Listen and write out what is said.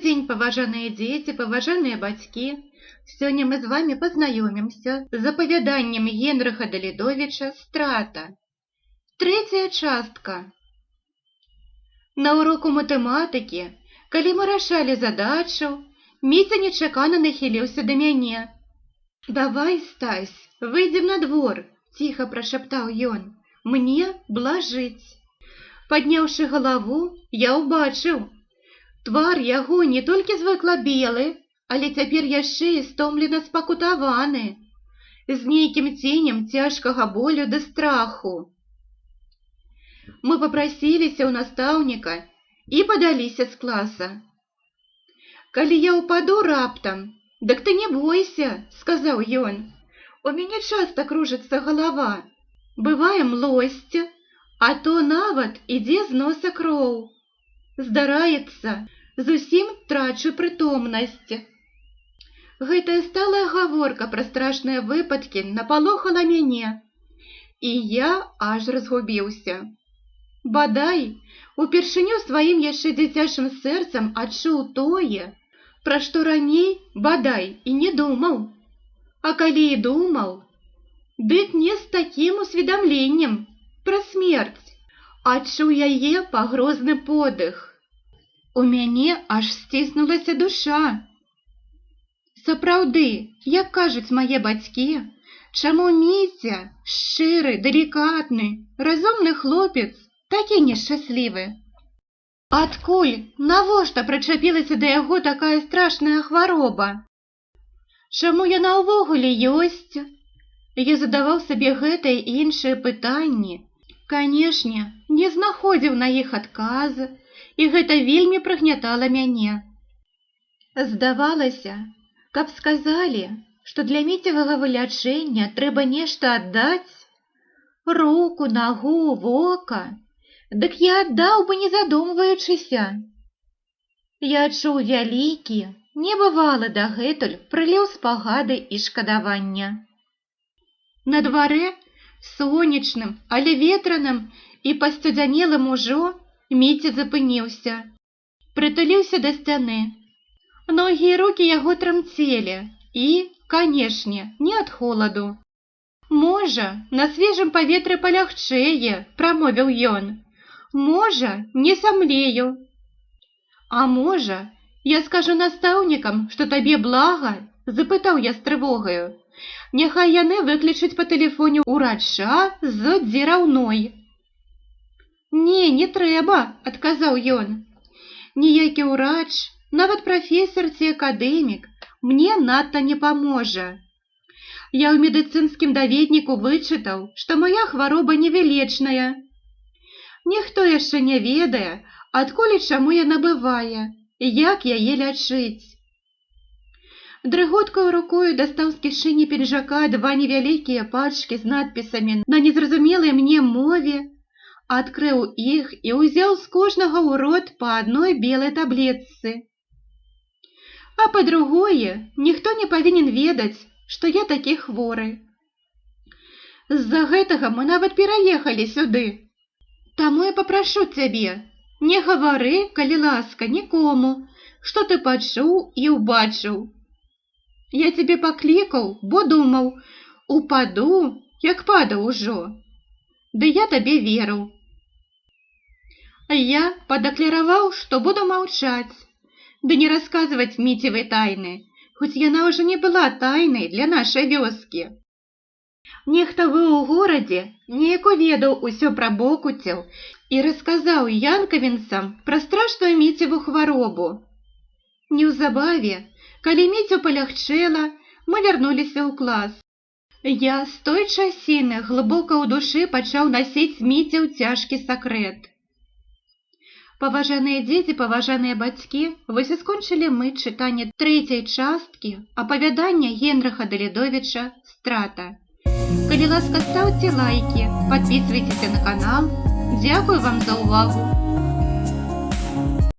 Дзень, паважаныя дзеці, паважаныя бацькі. Сёння мы з вами пазнаёмімся з апавяданнем Генрыха Далідовіча «Страта». Трэцяя частка. На уроку матэматыкі, калі мы рашалі задачу, Міця нечакана нахіліўся да мяне. «Давай, Стась, выйдзем на двор», – ціха прашаптаў ён. «Мне блажыць». Падняўшы галаву, я ўбачыў: твар яго не толькі звыкла белы, але цяпер яшчэ і стомлена спакутаваны, з нейкім ценем цяжкага болю ды страху. Мы папрасіліся ў настаўніка і падаліся з класа. «Калі я ўпаду раптам, дык ты не бойся, – сказаў ён. – У мяне часта кружыцца галава, бывае млосць, а то нават ідзе з носа кроў. Здараецца, зусім трачу прытомнасць». Гэтая сталая гаворка пра страшныя выпадкі напалохала мяне, і я аж разгубіўся. Бадай, упершыню сваім яшчэ дзіцячым сэрцам адчуў тое, пра што раней, бадай, і не думаў. А калі і думаў, дык не з такім усведамленнем пра смерць. Адчуў яе пагрозны подых. У мяне аж сціснулася душа. Сапраўды, як кажуць мае бацькі, чаму Міця, шчыры, далікатны, разумны хлопец, такі нешчаслівы? Адкуль, навошта прычапілася да яго такая страшная хвароба? Чаму яна ўвогуле ёсць? Я задаваў сабе гэтыя і іншыя пытанні. Канешне, не знаходзіў на іх адказ, і гэта вельмі прыгнятала мяне. Здавалася, каб сказалі, што для Міцевага вылячэння трэба нешта аддаць, руку, нагу, вока, дык я аддаў бы, не задумваючыся. Я адчуў вялікі, небывалы дагэтуль прыліў спагады і шкадавання. На дварэ, сонечным, але ветраным і пасцюдзянелым ужо, Міця запыніўся, прытуліўся да сцяны. Ногі і рукі яго трамцелі і, канешне, не ад холаду. «Можа, на свежым паветры палягчэе, – прамовіў ён. – Можа, не самлею. А можа, я скажу настаўнікам, што табе блага?» – запытаў я з трывогаю. «Няхай яны выклічуць па тэлефоне ўрача з Дзіраўной». «Не, не трэба, – адказаў ён. – Ніякі ўрач, нават прафесар ці акадэмік, мне надта не паможа. Я ў медыцынскім даведніку вычытаў, што моя хвароба невылечная. Ніхто яшчэ не ведае, адкуль і чаму яна бывае, і як яе лячыць». Дрыготкаю рукою дастаў з кішэні пінжака два невялікія пачкі з надпісамі на незразумелай мне мове, адкрыў іх і ўзяў з кожнага ў рот па адной белай таблетцы. А па-другое, ніхто не павінен ведаць, што я такі хворы. З-за гэтага мы нават пераехалі сюды. Таму я папрашу цябе, не гавары, калі ласка, нікому, што ты пачуў і ўбачыў. Я цябе паклікаў, бо думаў, упаду, як падаў ужо. Ды я табе веру». Я падакліраваў, што буду маўчаць, ды не расказваць Міцевай тайны, хоць яна ўжо не была тайнай для нашай вёскі. Нехта быў у горадзе, неяк уведаў усё пра Бокуцяў і расказаў янкавінцам пра страшную Міцеву хваробу. Неўзабаве, калі Міцю палягчэла, мы вярнуліся ў клас. Я з той часіны глыбока ў душы пачаў насіць Міцеў цяжкі сакрэт. Паважаныя дзеці, паважаныя бацькі, вось і скончылі мы чытанне трэцяй часткі апавядання Генрыха Далідовіча «Страта». Калі ласка, стаўце лайкі, падпісвайцеся на канал. Дзякую вам за ўвагу.